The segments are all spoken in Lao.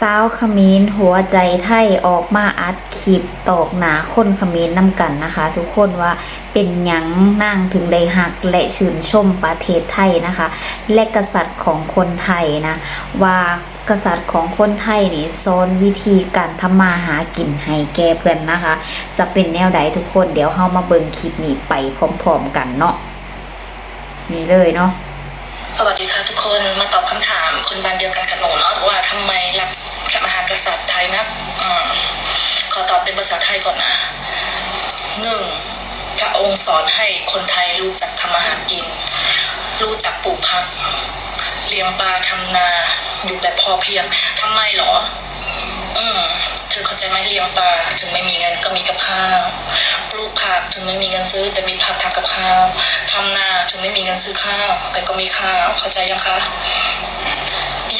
ຊາວຂະເໝນຫົວໃຈໄທອອກມາອັດຄລິບຕອກໜ້າຄົນຂະເໝນນຳກັນນະຄະທຸກຄົນ ວ່າເປັນຫຍັງນາງເຖິງໄດ້ຮັກ ແລະ ຊື່ນຊົມປະເທດໄທນະຄະ ແລະ ກະສັດຂອງຄົນໄທນະ ວ່າກະສັດຂອງຄົນໄທນີ້ສອນວິທີການທຳມາຫາກິນໃຫ້ແກ່ເພິ່ນນະຄະ. ຈະເປັນແນວໃດທຸກຄົນ ດຽວເຮົາມາເບິ່ງຄລິບນີ້ໄປພ້ອມໆກັນເນາະ. ນີ້ເລີຍເນາະ. ສະຫວັດດີຄ່ະທຸກຄົນ ມາຕອບຄຳຖາມຄົນບ້ານດຽວກັນກັບໜູເນາະ ວ່າທຳໄມລັກພະມະຫາກະສັດໄທນັກ. ອືມ ຂໍຕອບເປັນພາສາໄທກ່ອນນະ. ໜຶ່ງ ພະອົງສອນໃຫ້ຄົນໄທຮູ້ຈັກທຳມາຫາກິນ, ຮູ້ຈັກປູກຜັກ, ລ້ຽງປາ, ທຳນາ ຢູ່ແບບພໍພຽງ. ທຳໄມຫຼໍ? ອືມ ເທາເຂົ້າໃຈໄໝ? ລ້ຽງປາ ເຖິງໄມ່ມີເງິນກໍມີກັບຂ້າວ, ປູກຜັກ ເຖິງໄມ່ມີເງິນຊື້ ແຕ່ມີຜັກທຳກັບຂ້າວ, ທຳນາ ເຖິງໄມ່ມີເງິນຊື້ຂ້າວ ແຕ່ກໍມີຂ້າວ. ເຂົ້າໃຈຍັງຄະ?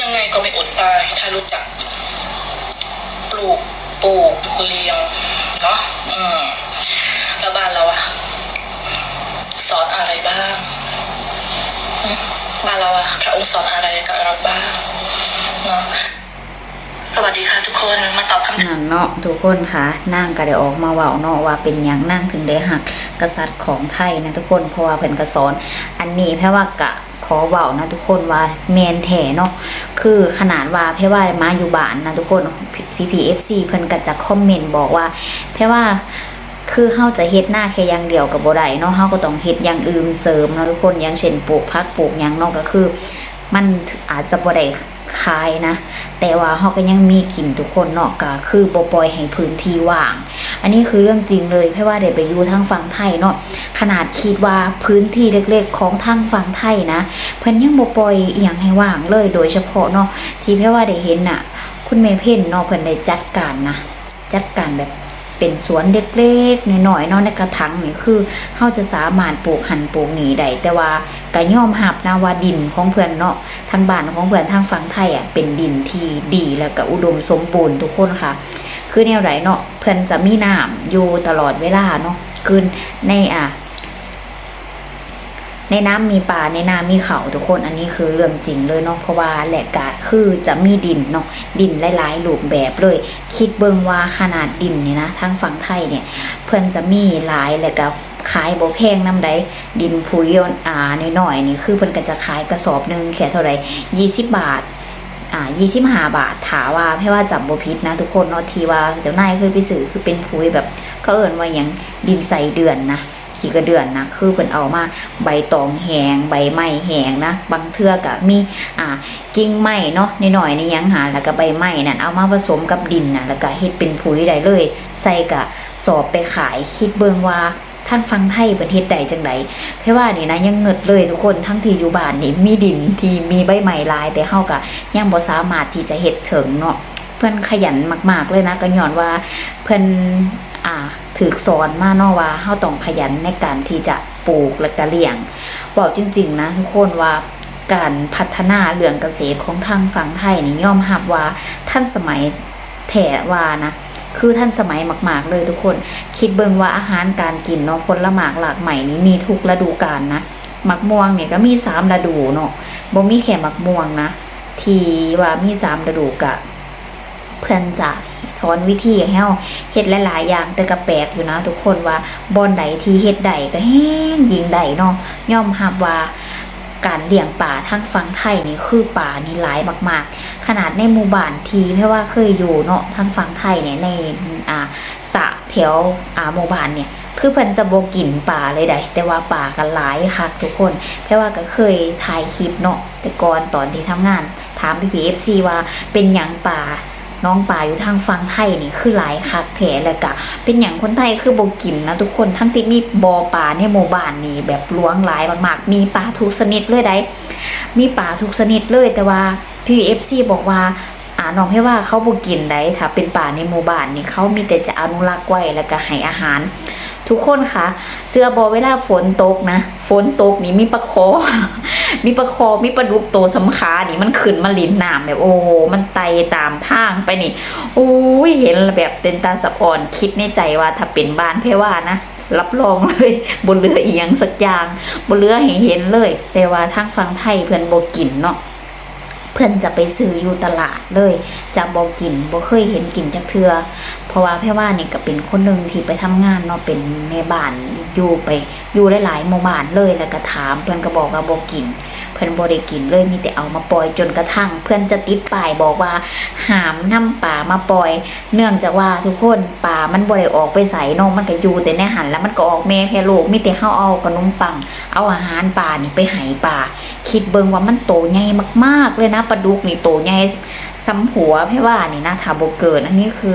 ຍັງໄງກໍໄມ່ອົດຕາຍ ຖ້າຮູ້ຈັກປູກ ປູກ ລ້ຽງເນາະ. ອືມ ແລ້ວບ້ານລາວອະ ສອນອະໄລບ້າງ? ອືມ ບ້ານລາວອະ ພະອົງສອນອະໄລກັບລາວບ້າງເນາະ? ສະຫວັດດີຄ່ະທຸກຄົນ ມາຕອບຄຳ ນັ້ນເນາະທຸກຄົນຄະ. ນາງກະໄດ້ອອກມາເວົ້າເນາະ ວ່າເປັນຫຍັງນາງເຖິງໄດ້ຮັກກະສັດຂອງໄທນະທຸກຄົນ ເພາະວ່າເພິ່ນກະສອນ. ອັນນີ້ແພວ່າກະຂໍເວົ້ານະທຸກຄົນວ່າແມ່ນແທ້ເນາະ. ຄືຂະໜາດວ່າແພວ່າໄດ້ມາຢູ່ບ້ານນະທຸກຄົນ ພີ່ໆ ເອັຟຊີ ເພິ່ນກະຈະຄອມເມັນບອກວ່າ ແພວ່າ ຄືເຮົາຈະເຮັດນາແຄ່ຢ່າງດຽວກະບໍ່ໄດ້ເນາະ ເຮົາກະຕ້ອງເຮັດຢ່າງອື່ນເສີມເນາະທຸກຄົນ ຢ່າງເຊັ່ນ ປູກຜັກ ປູກຫຍັງເນາະ ກະຄືມັນອາດຈະບໍ່ໄດ້ຂາຍນະ ແຕ່ວ່າເຮົາກະຍັງມີກິນທຸກຄົນເນາະ ກະຄືບໍ່ປ່ອຍໃຫ້ພື້ນທີ່ວ່າງ. ອັນນີ້ຄືເລື່ອງຈິງເລີຍ ແພວ່າໄດ້ໄປຢູ່ທາງຝັ່ງໄທເນາະ ຂະໜາດຄິດວ່າພື້ນທີ່ເລັກໆຂອງທາງຝັ່ງໄທນະ ເພິ່ນຍັງບໍ່ປ່ອຍອີ່ຫຍັງໃຫ້ວ່າງເລີຍ. ໂດຍສະເພາະເນາະ ທີ່ແພວ່າໄດ້ເຫັນນະ ຄຸນແມ່ເພັນເນາະ ເພິ່ນໄດ້ຈັດການນະ ຈັດການແບບເປັນສວນເລັກໆນ້ອຍໆເນາະ ໃນກະຖັງນີ້ ຄືເຮົາຈະສາມາດປູກຫັ້ນປູກນີ້ໄດ້ ແຕ່ວ່າກະຍອມຮັບນະວ່າດິນຂອງເພິ່ນເນາະ ທາງບ້ານຂອງເພິ່ນທາງຝັ່ງໄທອະ ເປັນດິນທີ່ດີ ແລະກະອຸດົມສົມບູນທຸກຄົນຄະ. ຄືແນວໃດເນາະ ເພິ່ນຈະມີນ້ຳຢູ່ຕະຫຼອດເວລາເນາະ ຄືໃນ ອາ ໃນນ້ຳມີປາ ໃນນາມີເຂົ້າທຸກຄົນ ອັນນີ້ຄືເລື່ອງຈິງເລີຍເນາະ ເພາະວ່າ ແລະກະຄືຈະມີດິນເນາະ ດິນຫຼາຍໆຮູບແບບເລີຍ. ຄິດເບິ່ງວ່າຂະໜາດດິນນີ້ນະ ທາງຝັ່ງໄທນີ້ ເພິ່ນຈະມີຫຼາຍ ແລະກະຂາຍບໍ່ແພງນຳໃດ໋. ດິນຜຸຍ ອາ ນ້ອຍໆນີ້ ຄືເພິ່ນກະຈະຂາຍກະສອບໜຶ່ງແຄ່ເທົ່າໃດ ຍີ່ສິບບາດ ອາ ຍີ່ສິບຫ້າບາດ ຖ້າວ່າ ແພວ່າຈຳບໍ່ຜິດນະທຸກຄົນເນາະ ທີ່ວ່າເຈົ້ານາຍເຄີຍໄປຊື້ ຄືເປັນຜຸຍແບບ ເຂົາເອີ້ນວ່າຫຍັງ ດິນໄສ້ເດືອນນະ ຂີ້ກະເດືອນນະ ຄືເພິ່ນເອົາມາ ໃບຕອງແຫ້ງ ໃບໄມ້ແຫ້ງນະ ບາງເທື່ອກະມີ ອາ ກິ່ງໄມ້ເນາະ ນ້ອຍໆ ໃນຫຍັງຫັ້ນ ແລ້ວກະໃບໄມ້ນັ້ນ ເອົາມາປະສົມກັບດິນນະ ແລ້ວກະເຮັດເປັນຜຸຍໄດ້ເລີຍ ໃສ່ກະສອບໄປຂາຍ. ຄິດເບິ່ງວ່າທາງຝັ່ງໄທເພິ່ນເຮັດໄດ້ຈັ່ງໃດ? ແພວ່ານີ້ນະ ຍັງງຶດເລີຍທຸກຄົນ ທັງທີ່ຢູ່ບ້ານນີ້ມີດິນທີ່ມີໃບໄມ້ຫຼາຍ ແຕ່ເຮົາກະຍັງບໍ່ສາມາດທີ່ຈະເຮັດເຖິງເນາະ. ເພິ່ນຂະຫຍັນມາກໆເລີຍນະ ກະຍ້ອນວ່າເພິ່ນ ອາ ຖືກສອນມາເນາະວ່າເຮົາຕ້ອງຂະຫຍັນໃນການທີ່ຈະປູກ ແລະກະລ້ຽງ. ເວົ້າຈິງໆນະທຸກຄົນວ່າ ການພັດທະນາເລື່ອງກະເສດຂອງທາງຝັ່ງໄທນີ້ ຍອມຮັບວ່າທັນສະໄໝແທ້ວ່ານະ ຄືທັນສະໄໝມາກໆເລີຍທຸກຄົນ. ຄິດເບິ່ງວ່າອາຫານການກິນເນາະ ຜົນລະໝາກລາກໄມ້ນີ້ມີທຸກລະດູການນະ. ໝາກມ່ວງນີ້ກະມີສາມລະດູເນາະ ບໍ່ມີແຄ່ໝາກມ່ວງນະ ທີ່ວ່າມີສາມລະດູ ກະ ເພິ່ນຈະສອນວິທີໃຫ້ເຮົາເຮັດຫຼາຍໆຢ່າງ ແຕ່ກະແປກຢູ່ນະທຸກຄົນ ວ່າບ່ອນໃດທີ່ເຮັດໄດ້ກະແຮ່ງຍິ່ງໄດ້ເນາະ. ຍອມຮັບວ່າການລ້ຽງປາທາງຝັ່ງໄທນີ້ ຄືປານີ້ຫຼາຍມາກໆ ຂະໜາດໃນໝູ່ບ້ານທີ່ແພວ່າເຄີຍຢູ່ເນາະ ທາງຝັ່ງໄທນີ້ ໃນ ອາ ສະແຖວ ອາ ໝູ່ບ້ານນີ້ ຄືເພິ່ນຈະບໍ່ກິນປາເລີຍໃດ໋ ແຕ່ວ່າປາກະຫຼາຍຄັກທຸກຄົນ. ແພວ່າກະເຄີຍຖ່າຍຄລິບເນາະ ແຕ່ກ່ອນຕອນທີ່ທຳງານ ຖາມພີ່ໆ ເອັຟຊີ ວ່າເປັນຫຍັງປາ ໜອງປາຢູ່ທາງຝັ່ງໄທນີ້ຄືຫຼາຍຄັກແທ້ ແລ້ວກະເປັນຫຍັງຄົນໄທຄືບໍ່ກິນນະທຸກຄົນ ທັງທີ່ມີບໍ່ປາໃນໝູ່ບ້ານນີ້ແບບຫຼວງຫຼາຍມາກໆ ມີປາທຸກຊະນິດເລີຍໃດ໋ ມີປາທຸກຊະນິດເລີຍ. ແຕ່ວ່າພີ່ໆ ເອັຟຊີ ບອກວ່າ ອາ ນ້ອງເພວ່າເຂົາບໍ່ກິນໃດ໋ ຖ້າເປັນປາໃນໝູ່ບ້ານນີ້ ເຂົາມີແຕ່ຈະອະນຸລັກໄວ້ ແລ້ວກະໃຫ້ອາຫານ. ທຸກຄົນຄະ ເຊື່ອບໍ່ ເວລາຝົນຕົກນະ ຝົນຕົກນີ້ມີປາຄໍ່ ມີປາຄໍ່ ມີປາດຸກໂຕສ່ຳຂານີ້ ມັນຂຶ້ນມາຫຼິ້ນນ້ຳແບບ ໂອ້ໂຫ ມັນໄຕ່ຕາມທາງໄປນີ້ ໂອ້ຍ ເຫັນແລ້ວແບບເປັນຕາສະອອນ. ຄິດໃນໃຈວ່າ ຖ້າເປັນບ້ານແພວ່ານະ ຮັບຮອງເລີຍ ບໍ່ເຫຼືອອີ່ຫຍັງສັກຢ່າງ ບໍ່ເຫຼືອໃຫ້ເຫັນເລີຍ. ແຕ່ວ່າທາງຝັ່ງໄທເພິ່ນບໍ່ກິນເນາະ ເພິ່ນຈະໄປຊື້ຢູ່ຕະຫຼາດເລີຍ ຈະບໍ່ກິນ ບໍ່ເຄີຍເຫັນກິນຈັກເທື່ອ. ເພາະວ່າແພວ່ານີ້ກໍເປັນຄົນໜຶ່ງທີ່ໄປທຳງານເນາະ ເປັນແມ່ບ້ານ ຢູ່ໄປ ຢູ່ຫຼາຍໆໝູ່ບ້ານເລີຍ ແລ້ວກໍຖາມ ເພິ່ນກໍບອກວ່າບໍ່ກິນ ເພິ່ນບໍ່ໄດ້ກິນເລີຍ ມີແຕ່ເອົາມາປ່ອຍ. ຈົນກະທັ້ງເພິ່ນຈະຕິດປ້າຍບອກວ່າ ຫ້າມນຳປາມາປ່ອຍ ເນື່ອງຈາກວ່າທຸກຄົນ ປາມັນບໍ່ໄດ້ອອກໄປໃສເນາະ ມັນກໍຢູ່ແຕ່ໃນຫັ້ນ ແລ້ວມັນກໍອອກແມ່ແຜ່ລູກ ມີແຕ່ເຮົາເອົາຂະໜົມປັງ ເອົາອາຫານປານີ້ໄປໃຫ້ປາ. ຄິດເບິ່ງວ່າມັນໂຕໃຫຍ່ມາກໆເລີຍນະ ປາດຸກນີ້ໂຕໃຫຍ່ສ່ຳຫົວແພວ່ານີ້ນະ ຖ້າບໍ່ເກີນ. ອັນນີ້ຄື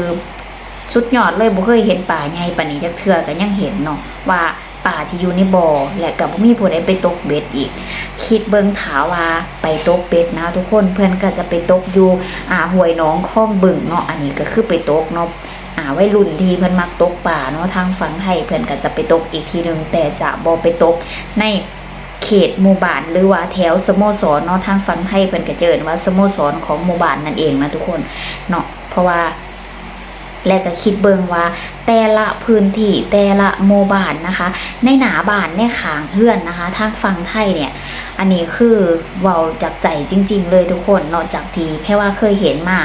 ສຸດຍອດເລີຍ ບໍ່ເຄີຍເຫັນປາໃຫຍ່ປານນີ້ຈັກເທື່ອ ກໍຍັງເຫັນເນາະວ່າ ປາທີ່ຢູ່ໃນບໍ່ ແລະກໍບໍ່ມີຜູ້ໃດໄປຕົກເບັດອີກ. ຄິດເບິ່ງ ຖ້າວ່າໄປຕົກເບັດນະທຸກຄົນ ເພິ່ນກໍຈະໄປຕົກຢູ່ ອ່າ ຫ້ວຍໜອງຄອງບຶງເນາະ ອັນນີ້ກໍຄືໄປຕົກເນາະ ອ່າ ໄວລຸ້ນທີ່ເພິ່ນມັກຕົກປາເນາະ ທາງຝັ່ງໄທເພິ່ນກໍຈະໄປຕົກອີກທີໜຶ່ງ ແຕ່ຈະບໍ່ໄປຕົກໃນເຂດໝູ່ບ້ານ ຫຼືວ່າແຖວສະໂມສອນເນາະ ທາງຝັ່ງໄທເພິ່ນກໍຈະເອີ້ນວ່າສະໂມສອນຂອງໝູ່ບ້ານນັ້ນເອງນະທຸກຄົນເນາະ ເພາະວ່າ ແລະກໍຄິດເບິ່ງວ່າແຕ່ລະພື້ນທີ່ ແຕ່ລະໝູ່ບ້ານນະຄະ ໃນໜ້າບ້ານ ໃນຂ້າງເຮືອນນະຄະ ທາງຝັ່ງໄທເນ່ຍ ອັນນີ້ຄືເວົ້າຈາກໃຈຈິງໆເລີຍທຸກຄົນເນາະ ຈາກທີ່ແພວ່າເຄີຍເຫັນມາ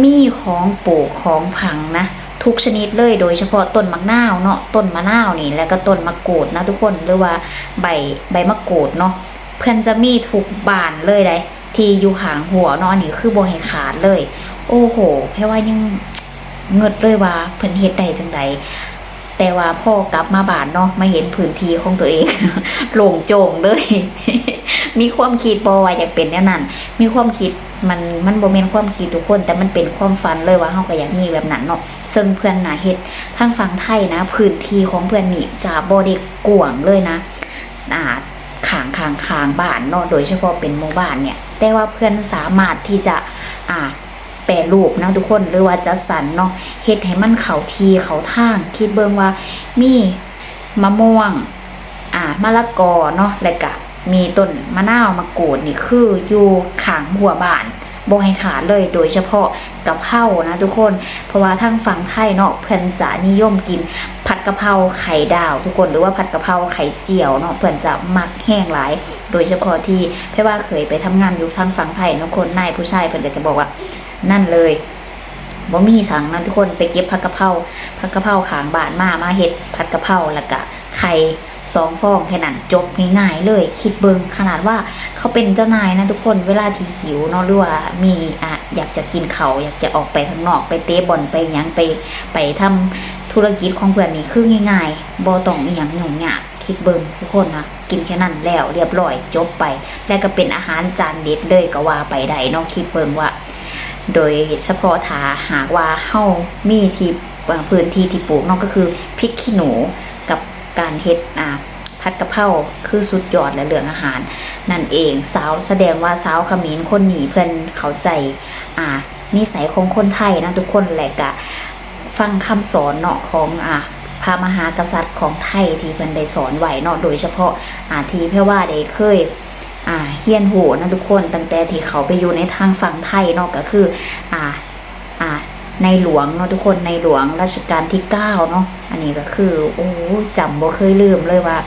ມີຂອງປູກຂອງຝັງນະ ທຸກຊະນິດເລີຍ ໂດຍສະເພາະຕົ້ນໝາກນາວເນາະ ຕົ້ນມະນາວນີ້ ແລະກໍຕົ້ນໝາກກູດນະທຸກຄົນ ຫຼືວ່າໃບ ໃບໝາກກູດເນາະ ເພິ່ນຈະມີທຸກບ້ານເລີຍໃດ ທີ່ຢູ່ຂ້າງຮົ້ວເນາະ ອັນນີ້ຄືບໍ່ໃຫ້ຂາດເລີຍ. ໂອ້ໂຫ ແພວ່າຍັງງຶດເລີຍວ່າເພິ່ນເຮັດໄດ້ຈັ່ງໃດ. ແຕ່ວ່າພໍກັບມາບ້ານເນາະ ມາເຫັນພື້ນທີ່ຂອງຕົວເອງ ໂລ່ງໂຈງເລີຍ. ມີຄວາມຄິດບໍ່ວ່າຢາກເປັນແນວນັ້ນ? ມີຄວາມຄິດ ມັນ ມັນບໍ່ແມ່ນຄວາມຄິດທຸກຄົນ ແຕ່ມັນເປັນຄວາມຝັນເລີຍວ່າເຮົາກໍຢາກມີແບບນັ້ນເນາະ. ເຊິ່ງເພິ່ນນະເຮັດທາງຝັ່ງໄທນະ ພື້ນທີ່ຂອງເພິ່ນນີ້ຈະບໍ່ໄດ້ກວ້າງເລີຍນະ ອ່າ ຂ້າງ ຂ້າງ ຂ້າງບ້ານເນາະ ໂດຍສະເພາະເປັນໝູ່ບ້ານເນ່ຍ ແຕ່ວ່າເພິ່ນສາມາດທີ່ຈະ ອ່າ ແປຮູບນະທຸກຄົນ ຫຼືວ່າຈັດສັນເນາະ ເຮັດໃຫ້ມັນເຂົ້າທີ່ເຂົ້າທາງ. ຄິດເບິ່ງວ່າມີມະມ່ວງ ອ່າ ມະລະກອເນາະ ແລະກະມີຕົ້ນມະນາວ ໝາກກູດ ນີ້ຄືຢູ່ຂ້າງຮົ້ວບ້ານ ບໍ່ໃຫ້ຂາດເລີຍ ໂດຍສະເພາະກະເພົານະທຸກຄົນ ເພາະວ່າທາງຝັ່ງໄທເນາະ ເພິ່ນຈະນິຍົມກິນຜັດກະເພົາໄຂ່ດາວທຸກຄົນ ຫຼືວ່າຜັດກະເພົາໄຂ່ຈຽວເນາະ ເພິ່ນຈະມັກແຮງຫຼາຍ. ໂດຍສະເພາະທີ່ແພວ່າເຄີຍໄປທຳງານຢູ່ທາງຝັ່ງໄທເນາະ ຄົນນາຍຜູ້ຊາຍເພິ່ນກໍຈະບອກວ່າ ນັ້ນເລີຍ ບໍ່ມີສັງນະທຸກຄົນ ໄປເກັບຜັດກະເພົາ ຜັດກະເພົາຂ້າງບ້ານມາ ມາເຮັດຜັດກະເພົາ ແລ້ວກະໄຂ່ ສອງຟອງແຄ່ນັ້ນ ຈົບ ງ່າຍໆເລີຍ. ຄິດເບິ່ງ ຂະໜາດວ່າເຂົາເປັນເຈົ້ານາຍນະທຸກຄົນ ເວລາທີ່ຫິວເນາະ ຫຼືວ່າມີ ອາ ຢາກຈະກິນເຂົ້າ ຢາກຈະອອກໄປຂ້າງນອກ ໄປເຕະບອນ ໄປຫຍັງ ໄປ ໄປທຳທຸລະກິດຂອງເພິ່ນນີ້ ຄືງ່າຍໆ ບໍ່ຕ້ອງອີ່ຫຍັງຫຍຸ້ງຍາກ. ຄິດເບິ່ງທຸກຄົນນະ ກິນແຄ່ນັ້ນແລ້ວ ລຽບຮ້ອຍ ຈົບໄປ ແລະກໍເປັນອາຫານຈານເດັດເລີຍກໍວ່າໄປໄດ້ເນາະ. ຄິດເບິ່ງວ່າ ໂດຍສະເພາະຖ້າຫາກວ່າເຮົາມີທີ່ ເອີ່ ພື້ນທີ່ທີ່ປູກເນາະ ກໍຄືພິກຂີ້ໜູ ກັບການເຮັດ ອ່າ ຜັດກະເພົາ ຄືສຸດຍອດແຫຼະເລື່ອງອາຫານນັ້ນເອງ. ສາວ ສະແດງວ່າຊາວຂະເໝນຄົນນີ້ເພິ່ນເຂົ້າໃຈ ອ່າ ນິໄສຂອງຄົນໄທນະທຸກຄົນ ແລະກະຟັງຄຳສອນເນາະ ຂອງ ອ່າ ພະມະຫາກະສັດຂອງໄທທີ່ເພິ່ນໄດ້ສອນໄວ້ເນາະ. ໂດຍສະເພາະ ອ່າ ທີ່ແພວ່າໄດ້ເຄີຍ ອ່າ ຮຽນຮູ້ນະທຸກຄົນ ຕັ້ງແຕ່ທີ່ເຂົ້າໄປຢູ່ໃນທາງຝັ່ງໄທເນາະ ກໍຄື ອ່າ ອ່າ ໃນຫຼວງເນາະທຸກຄົນ ໃນຫຼວງລັດຊະການທີເກົ້າເນາະ. ອັນນີ້ກໍຄື ໂອ້ ຈຳບໍ່ເຄີຍລືມເລີຍວ່າ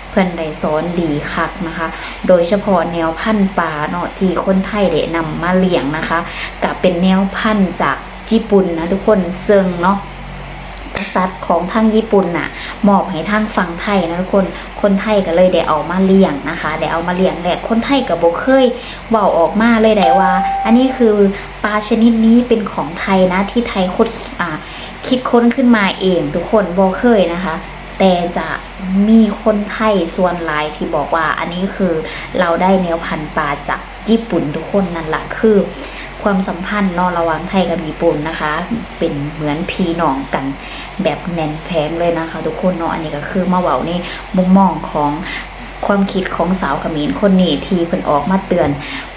ເພິ່ນໄດ້ສອນດີຄັກນະຄະ. ໂດຍສະເພາະແນວພັນປາເນາະ ທີ່ຄົນໄທໄດ້ນຳມາລ້ຽງນະຄະ ກະເປັນແນວພັນຈາກຍີ່ປຸ່ນນະທຸກຄົນ ເຊິ່ງເນາະ ກະສັດຂອງທາງຍີ່ປຸ່ນນະ ມອບໃຫ້ທາງຝັ່ງໄທນະທຸກຄົນ ຄົນໄທກໍເລີຍໄດ້ເອົາມາລ້ຽງນະຄະ ໄດ້ເອົາມາລ້ຽງ ແລະຄົນໄທກໍບໍ່ເຄີຍເວົ້າອອກມາເລີຍໄດ໋ວ່າ ອັນນີ້ຄືປາຊະນິດນີ້ເປັນຂອງໄທນະ ທີ່ໄທຄົ້ນ ອ່າ ຄິດຄົ້ນຂຶ້ນມາເອງ ທຸກຄົນບໍ່ເຄີຍນະຄະ. ແຕ່ຈະມີຄົນໄທສ່ວນຫຼາຍທີ່ບອກວ່າ ອັນນີ້ຄືລາວໄດ້ແນວພັນປາຈາກ ຍີ່ປຸ່ນທຸກຄົນ ນັ້ນລະຄືຄວາມສຳພັນເນາະ ລະຫວ່າງໄທກັບຍີ່ປຸ່ນນະຄະ ເປັນເໝືອນພີ່ນ້ອງກັນແບບແໜ້ນແຟ້ນເລີຍນະຄະທຸກຄົນເນາະ. ອັນນີ້ກໍຄືມາເວົ້າໃນມຸມມອງຂອງຄວາມຄິດຂອງສາວຂະເໝນຄົນນີ້ ທີ່ເພິ່ນອອກມາເຕືອນ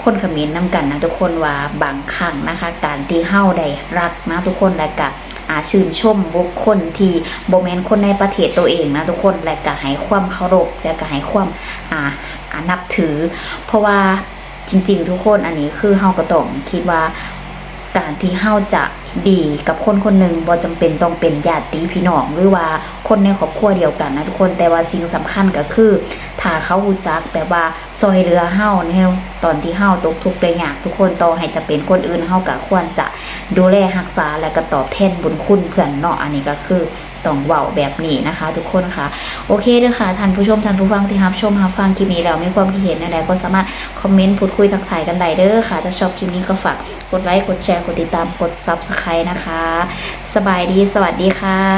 ຄົນຂະເໝນນຳກັນນະທຸກຄົນ ວ່າບາງຄັ້ງນະຄະ ການທີ່ເຮົາໄດ້ຮັກນະທຸກຄົນ ແລະກະ ອ່າ ຊື່ນຊົມບຸກຄົນທີ່ບໍ່ແມ່ນຄົນໃນປະເທດໂຕເອງນະທຸກຄົນ ແລະກະໃຫ້ຄວາມເຄົາລົບ ແລະກະໃຫ້ຄວາມ ອ່າ ອ່າ ນັບຖື ເພາະວ່າ ຈິງໆ ທຸກຄົນ ອັນນີ້ຄືເຮົາກໍຕ້ອງຄິດວ່າ ການທີ່ເຮົາຈະ ດີກັບຄົນຄົນໜຶ່ງ ບໍ່ຈຳເປັນຕ້ອງເປັນຍາດຕິພີ່ນ້ອງ ຫຼືວ່າຄົນໃນຄອບຄົວດຽວກັນນະທຸກຄົນ. ແຕ່ວ່າສິ່ງສຳຄັນກໍຄື ຖ້າເຂົາຮູ້ຈັກແບບວ່າຊ່ອຍເຫຼືອເຮົາໃນຕອນທີ່ເຮົາຕົກທຸກໄດ້ຍາກ ທຸກຄົນ ຕໍ່ໃຫ້ຈະເປັນຄົນອື່ນ ເຮົາກໍຄວນຈະດູແລຮັກສາ ແລະກໍຕອບແທນບຸນຄຸນເພື່ອນເນາະ. ອັນນີ້ກໍຄື ຕ້ອງເວົ້າແບບນີ້ນະຄະທຸກຄົນຄະ. ໂອເຄເດີຄະ ທ່ານຜູ້ຊົມ ທ່ານຜູ້ຟັງທີ່ຮັບຊົມຮັບຟັງຄລິບນີ້ແລ້ວ ມີຄວາມຄິດເຫັນແນວໃດກໍສາມາດຄອມເມັນພູດຄຸຍທັກທາຍກັນໄດ້ເດີຄະ. ຖ້າຊອບຄລິບນີ້ກໍຝາກກົດໄລ ກົດແຊ ກົດຕິດຕາມ ກົດ Subscribe ນະຄະ. ສະບາຍດີ ສະຫວັດດີຄ່ະ.